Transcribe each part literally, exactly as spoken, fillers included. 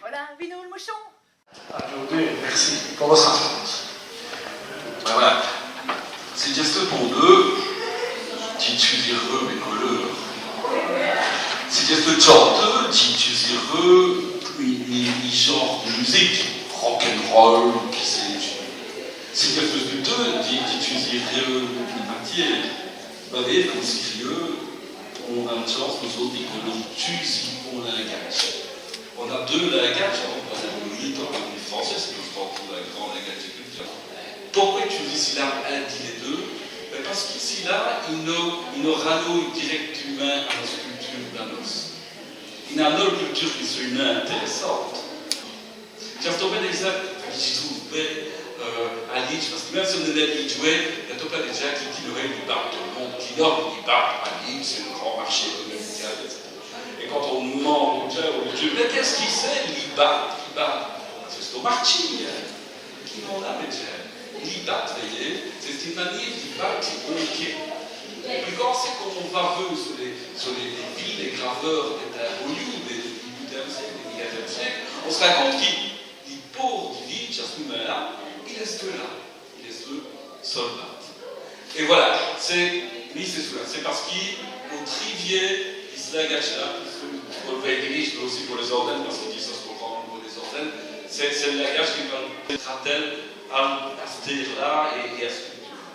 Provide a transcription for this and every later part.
Voilà, Vino le mouchon. Applaudez, merci pour votre réponse. Ben voilà. C'èst djustumint pou deûs, dji djustumint, mès coleûrs. C'èst djustumint pou deûs, dji djustumint, mi, mi, mi djanre di musique, rock'n'roll, qui sais-je. C'èst djustumint pou deûs, dji, dji djustumint, mi matiére. Vos vèyez, come c'èst curieux, on-a l' tchance, nos-ôtes, di conète on-a deûs lingadjes. On-a deûs lingadjes, on-a l' patois, on-a l' francès, c'èst l' pus grand lingadje di culture. Poqwè dj' djustumint on di lès deûs ? Bin pace qui ci-là, i nos, i nos ranoye dirèctumint a nosse culture, a nos. I gn-a one culture qui seût intèrèssante. Dji va vos doner on-ègzimpe qui dj' trouve bê, euh, a Lîdje, pace qui minme si on-z-èst nén Lîdjwès, i gn-a tot plin dès djins qui, qui n'orint nén lès babes tot l' monde, qui n'orint nén lès babes a Lîdje, c'èst l' grand martchè comèricyal, et cetera. Èt quand on d'mande aus djins, aus Lîdjwès, « Mins qu'èst-ce qui c'èst, lès babes, lès babes ? » « C'èst tot martchî, hin. » Qui n'ont nén, mins djins, lès babes, vèyez, c'è-st-one manîre di pârler, di cominiquer. Èt pwis, quand c'èst qu'on va vèy sur lès, sur lès, lès vîs, lès graveûrs dès, dès Hollywood, dès, dès dî-ûtème sièke, dès dî-nèvième sièke, on s' rind compte qui lès pôres di Lîdje, a ç' momint-là, il èst là. Il èst seûl, seûl. Èt voilà, c'èst, oyi, c'èst ça. C'èst pace qu'on trivialise ç' lingadje-là, pou, pou l' vèy di Lîdje, mins ossi pou lès-ôtes, pace qui dj' di ça, c'èst on grand nombe dès-ôtes. C'èst, c'èst l' lingadje qui va trater à, à ç' tére-là èt, èt a ç' culture-là.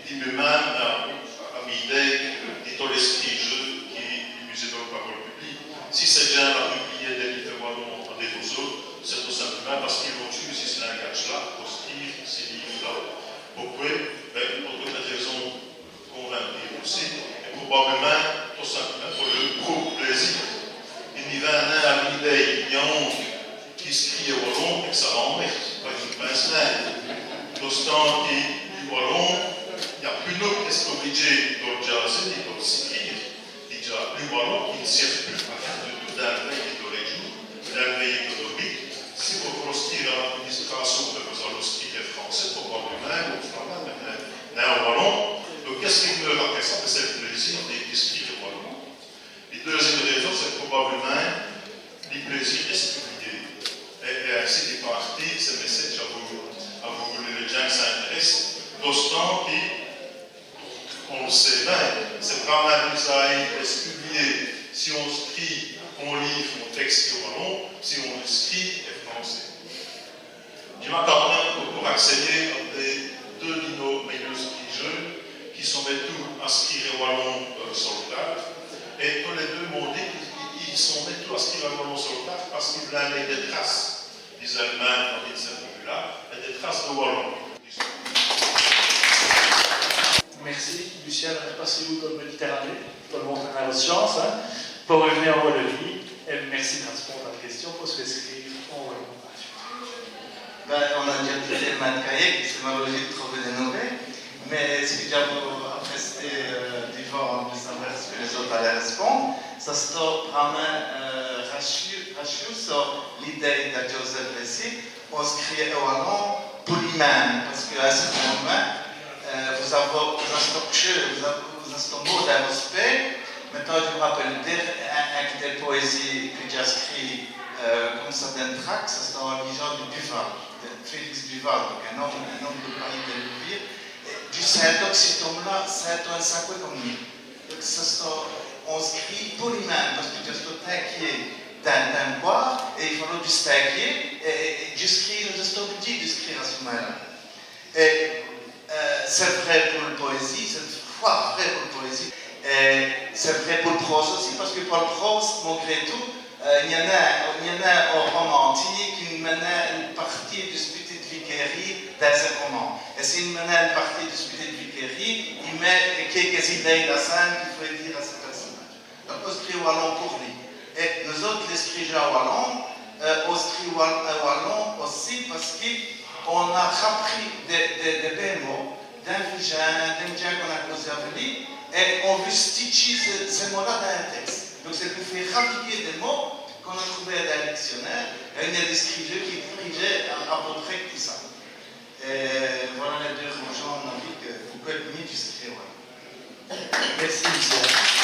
Dji m' mèt a, a, a m' idéye di tos lès scrîjeûs qui, qui mènenut l' parole publique. Si cès djins-là publinut dès lîves è walon a dès vos-ôtes, c'èst tot simplemint pace qu'i vont tchûze ç' lingadje-là po scrîre cès lîves-là. Poqwè ? Bin, po d' bèles rêsons qu'on va dîre ossi, èt probablemint, tot simplemint, po l' pôre plêzîr. I n' va nén a l'idéye, i gn-a onk qui scrît è walon èt qu' ça l'emmèrde, pace qu'i pins'nut nén. D'ostant qui l' walon, i gn-a pus d'ôtes qui sont oblidjîs di l' djazî, di l' scrîre. Dèdja, li walon, i n' sièv pus a rén du tout dins l' vîye di tos lès djoûs, dins l' vîye èconomique. Si vos v'loz scrîre a l'administrâcion, bin vos-aloz scrîre è francès, probablemint, ou è flamand, mins, mins nén è walon. Donc, qu'èst-ce qui d'meure a pèrsone, bin, c'èst l' plêzîr di, di scrîre è walon. Li deûzinme rêson, c'èst probablemint li plêzîr di publinî. Èt, èt insi, di pârti, c'èst l' mèssèdje a vos, a vos, lès djins qui s'intèrèssent, d'ostant qui on l' sét bin, c'èst vrémint pus aîlé di publinî si on scrît on lîve, on tèkse è walon, si on l' scrît è francès. Dji m'a quand min.me bôcou rassèyî avou deûs di nos mèyeûrs scrîjeûs qui s' mètenut a scrîre è walon, euh, so l' târde, èt tos lès deûs m'ont dit qu'i, qu'i s' mètenut a scrîre è walon so l' târde pace qu'i v'leunut lèyî dès traces, disèt l' min.me, dins l' scène populaire, èt dès traces di walon. Mèrci, Lucien, d'èsse passî dins l' Méditerranée, po montrer vos chance, hin, po riv'nu a Walonîye, èt mèrci d'a rèspondu a l' quèstion, po s' scrîre è walon. Bin, on-a dèdja dit tèl'mint d' cayèts qui c'èst maleûreûs di trouver dès novèls, mins ç' qui dj'a apprécié, euh, di vos, di sawè ç' qui vos-aloz rèspondre, ça, c'èst vrémint, euh, rassû-, rassurant, ça, l'idéye da Joseph Bessy, on scrît è walon po li min.me, pace qu'a ç' momint, euh, vos-avoz, vos-èstoz, vos-a-, vos-èstoz mô dins vos pés. Mètans, dji m' rapèle d'ène, ène, ène dès powésîes qui dj'a scrît, euh, come ça, dins on trac, c'èst in lîjant du Buval, di Félix Buval, donc in-ome, in-ome du payis di Louvîr. Èt dji sét qui c'èst in-ome-là, c'èst in sacwè come li. Donc, ça, c'èst, on scrît po li min.me, pace qui dj'èstoz tèkié dins, dins l' cwâr, èt i faleût djusqu'tèkié, èt, èt, èt djusqu'à, dj'èstoz oblidjî di scrîre a ç' momint-là. Èt, euh, c'èst vré po l' powésîe, c'èst fwârt vré po l' powésîe, èt c'èst vré po l' prôse ossi, pace qui po l' prôse, malgré tot, Euh, i gn-a, i gn-a au roman antî, qui mènèt ène partîye du s' pitite Vicairie dins sès romans. Èt s'i mènèt ène partîye du s' pitite Vicairie, i mèt quékes idéyes dins l' sène qu'i faut dîre à sès pèrsonâdjes. Donc, on scrît walon pour li. Èt nos-ôtes, lès scrîjeûs walons, euh, on scrît wal-, euh, walon ossi pace qu'on-z-a rapris dès, dès, dès bês mots d'in vijin, d'in djin qu'on-z-a causé avou li, èt on vout stitchî cès, cès mots-là dins in tèsse. Donc, c'èst pou fé raviguer dès mots qu'on-z-a trouvé dins l' dicsionêre, èt i gn-a dès scrîjeûs qui scrîjèt à, à pau près tout ça. Èt voilà lès deûs rèjons, à m'n avis, qui, qui pèyèt mia du scrîre. Mèrci, Michel.